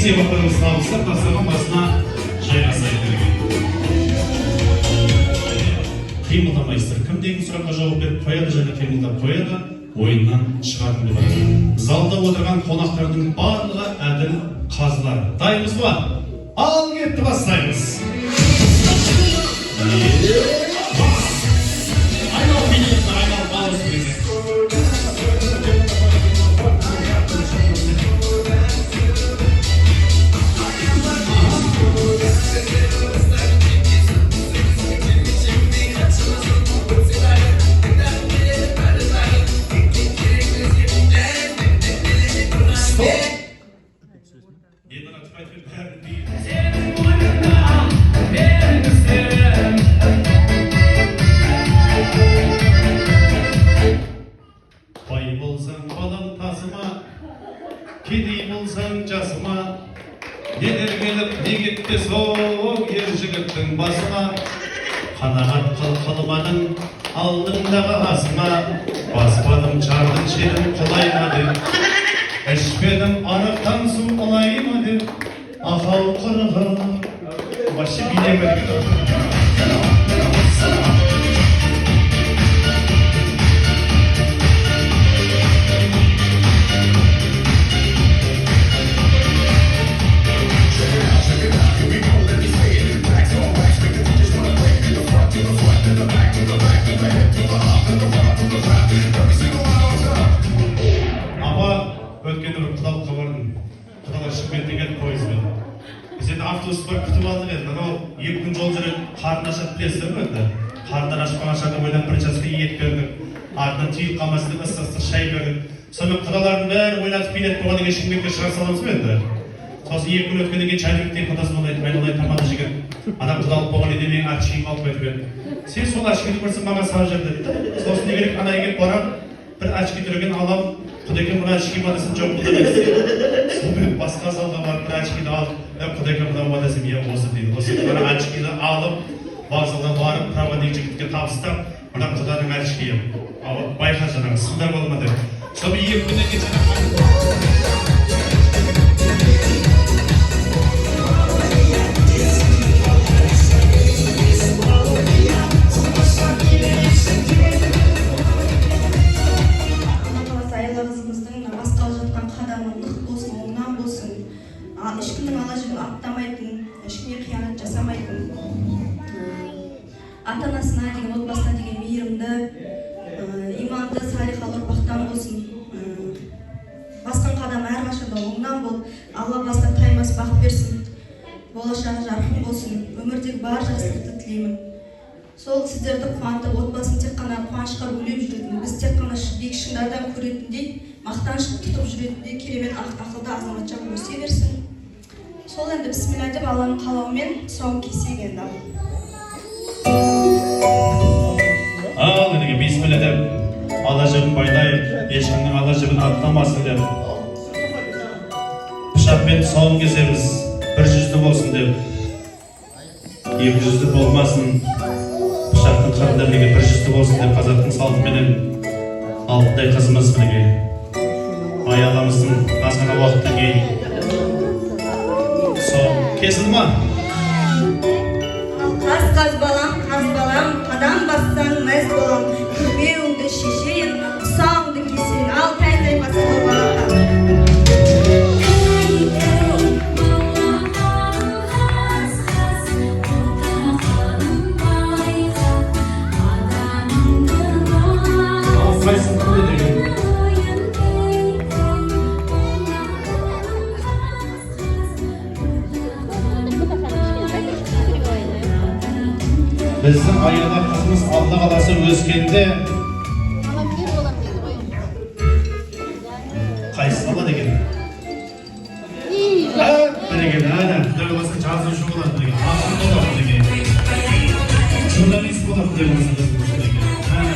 Сыйлықтарымызды табыстап, дастархан басына жайғасайық мінекей. Қимылдамайсыздар. Кім деген сұраққа жауап беріп қояды және қимылдап қояды, ойыннан шығатын болады. Залда отырған қонақтардың барлығы әділ қазылар. Дайынбыз ба? Ал кетті, бастаймыз. Айналып билейміз, айналып аламыз мінекей. Стоп! Енді ана түп бәрін дейді. Бай болсаң, балам, тасыма, кедей болсаң, жасыма, нелер келіп, не кетпес оу ер жігіттің басына. Қанағат қыл қылмадың алдыңдағы асыңа, баспадым жардың шетін құлай ма деп, ішпедім арықтан су ылай ма деп, ахау құрғыр. Вообще билемедік. Апа, өткенде бір құдалыққа бардым. Құдалар Шымкенттен келді пойызбен. Біз енді автобус бар, күтіп алдық енді. Анау 2 күн жол жүреді, қарны ашады, білесіздер ғой енді. Қарындары ашпаған шығар деп ойлап, бірінші асқа ет бердік. Артынан түйіп қалмасын деп ыстық ыстық шай бердік. Сонымен құдалардың бәрі ойнатып, билетіп болғаннан кейін Шымкентке шығара саламыз ғой енді. Сосын 2 күн өткеннен кейін Жәнібектен құдасы звондайды: «Айналайын тамада жігіт, ана құдалық болған еді, менің очкиімді алып қайтып еді. Сен сол очкиді көрсең, маған салып жібер», — деді да. Сосын не керек, ана үйге барамын, бір очки тұр екен, аламын. «Құдеке, мына очки ма?» десем, «Жоқ, бұл емес», — дейді. Сонымен басқа залға барып, бір очкиді алып, «Е, құдеке, мынау ма?» десем, «Иә, осы», — дейді. Осы бір очкиді алып, вокзалға барып, проводник жігітке табыстап, «Мына құданың очкиі, ал байқа, жаңағы сындар бола ма?» деп. Сонымен 2 күннен кейін жаңағы Алла қаласа, Аяла қызымыздың мына басталып жатқан қадамы нық болсын, оңнан болсын. Ешкімнің ала жібін аттамайтын, ешкімге қиянат жасамайтын, ата анасына деген, отбасына деген мейірімді, иманды, салиқалы ұрпақтан болсын. Басқан қадамы әрқашанда оңнан болып, Алла басына таймас бақ берсін, болашағы жарқын болсын, өмірдегі бар жақсылықты тілеймін. Сол сіздерді қуантып, отбасын тек қана қуанышқа бөлеп жүретін, біз тек қана биік шыңдардан көретіндей, мақтаныш тұтып жүретіндей керемет ақылды азаматша болып өсе берсін. Сол енді бісміллә деп, Алланың қалауымен тұсауын кесейік енді. Ал мінекей, бисмилля деп, ала жібін байлайық, ешкімнің ала жібін аттамасын деп, пышақпен тұсауын кесеміз, бір жүзді болсын деп, екі жүзді болмасын, пышақтың қырында мінекей бір жүзді болсын деп, қазақтың салтыменен алтындай қызымыз, мінекей, Аяламыздың аз ғана уақыттан кейін тұсауы кесілді ма? Ал қаз, қаз балам, қаз балам, қадам бассаң, мәз болам, күрмеуіңді шешейін, тұсауыңды кесейін. Ал тәй тәй баса ғой, балақа. Ал қайсысын тыңдайды екен? Біздің Аяла қызымыз Алла қаласа өскенде қайсысын алады екен? Мінекей, әне, Құдай қаласа, жазушы болады, мінекей, ақын болады, мінекей, журналист болады, Құдай қаласа, қызымыз, мінекей. Әне.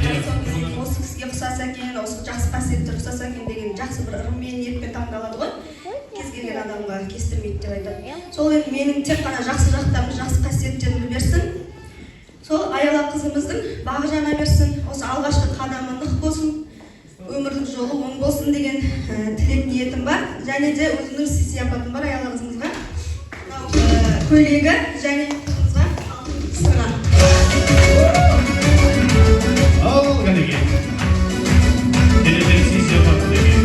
Иә. Осы кісіге ұқсаса екен, осы жақсы қасиеттер ұқсаса екен деген жақсы бір ырыммен, ниетпен таңдалады ғой. Кез келген адамға кестірмейді деп айтады. Сол енді менің тек қана жақсы жақтарымды, жақсы қасиеттерімді берсін. Сол Аяла қызымыздың бағы жана берсін, осы алғашқы қадамы нық болсын, өмірлік жолы оң болсын деген тілек ниетім бар. Және де өзімнің сый сияпатым бар Аяла қызымызға. Мынау көйлегі және қызымызға алтын сырға. Ал, кәнекей. Келеден сый сияпат деген.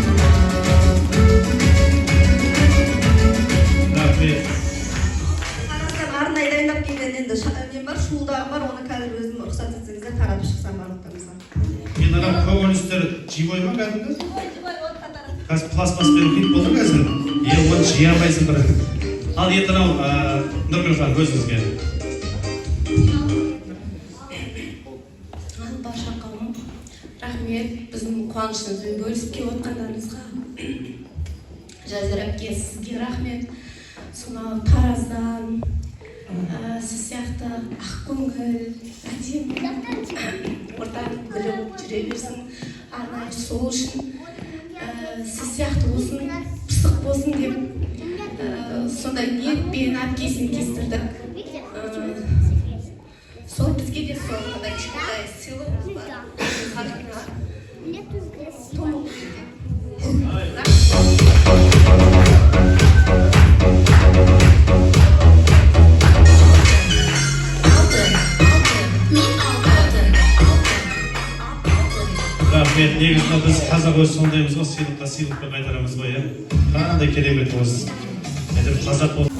Рахмет. Тараздан арнайы дайындап келген енді нем бар, шуылдағым бар, оны қазір өзім, рұқсат етсеңіздер, таратып шықсам барлықтарыңызға. Енді анау көкөністер живой ма кәдімгі? Қазір пластмасспен қиып болды қазір. Е, оны жей алмайсың бір. Ал енді анау Нұргүл ханым, өзіңізге. Ал, барша қауым, рахмет біздің қуанышымызбен бөлісіп келіп отқандарыңызға. Жазира әпке, сізге рахмет. Сонау Тараздан сіз сияқты ақкөңіл, әдемі, ортаның гүлі болып жүре берсін. Арнайы сол үшін, сіз сияқты болсын, пысық болсын деп, сондай ниетпен әпкесін кестірдік. Сол бізге де сол мынандай кішкентай сыйлығымыз бар. Ханымға. Томыл. Алты, алты, мен алты, алты, алты. Рахмет. Негізі біз қазақ өзі сондаймыз ғой, сыйлыққа сыйлықпен қайтарамыз ғой, иә. Қандай керемет осы. Әйтеуір қазақ бол.